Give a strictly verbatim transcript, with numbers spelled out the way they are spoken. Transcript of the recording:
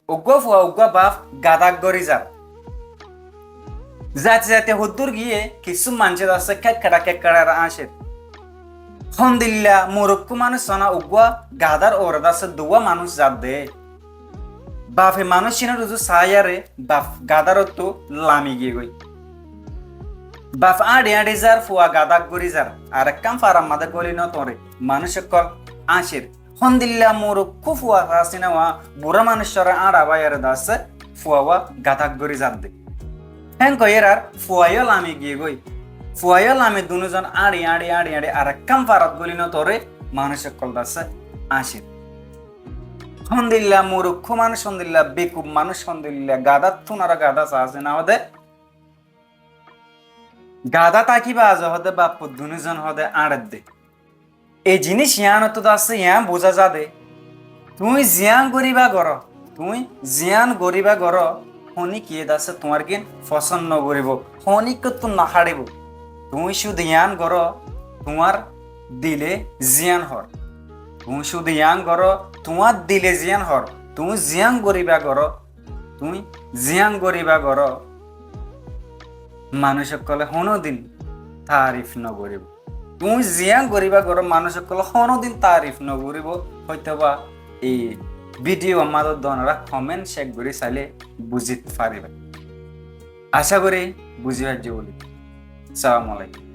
Uggúa fua uggúa baf gadák gorí zar. Zaite zaite hoddúr giyé kissú maincé de asé kekkeça kekkeçare áñcer. Hondilla murukkú manúic sóna uggúa gadár uore de asé duwá manúic zadde. Bafe manúic cínor uzu saáiyare baf gadárottu lami giyégoi. Baf áñçi áñçi zar, fua gadák gorí zar. Arekkán farar mazé góli notoñre, manúic ókkol áñcer. Hondilla murukkú fua saá siná uá burá manúiccúare áñça báiyare de asé fua uá gadák gorí zadde. Héen koiyérar fua yó lami giyégoi. Fua yó lami dunúzon áñçi áñçi áñçi áñçi arekkán farat góli notoñre manúic ókkol de asé áñcer. Hondilla murukkú manúic, hondilla bekuf manúic, hondilla gadáttún aró gadá saá siná hoóde. Gadá tákiba azo hoóde baffu dunúzon hoóde áñçedde. E ziníc yiánottú de asé yián buzá zade. Tuñí ziyán goríba goró, tuñí ziyán goríba goró, honíkiyé de asé tuáñrgín fosón nogoríbou, honíkkottú noháçibou. Tuñí cúdu yián goró, tuáñr dile ziyán hoór. Tuñí cúdu yián goró, tuáñr dile ziyán hoór. Tuñí ziyán goríba goró, tuñí ziyán goríba goró, manúic ókkolé honódin taarif nogoríbou. Tuñí ziyán goríba goró, manúic ókkolé honódin taarif nogoríbou. Hoitóba ei bídiyo mazé de onorá koment cek gorí sailé buzí faribá. Acá gorí buzí faijjó buli. Assalamu alaikum.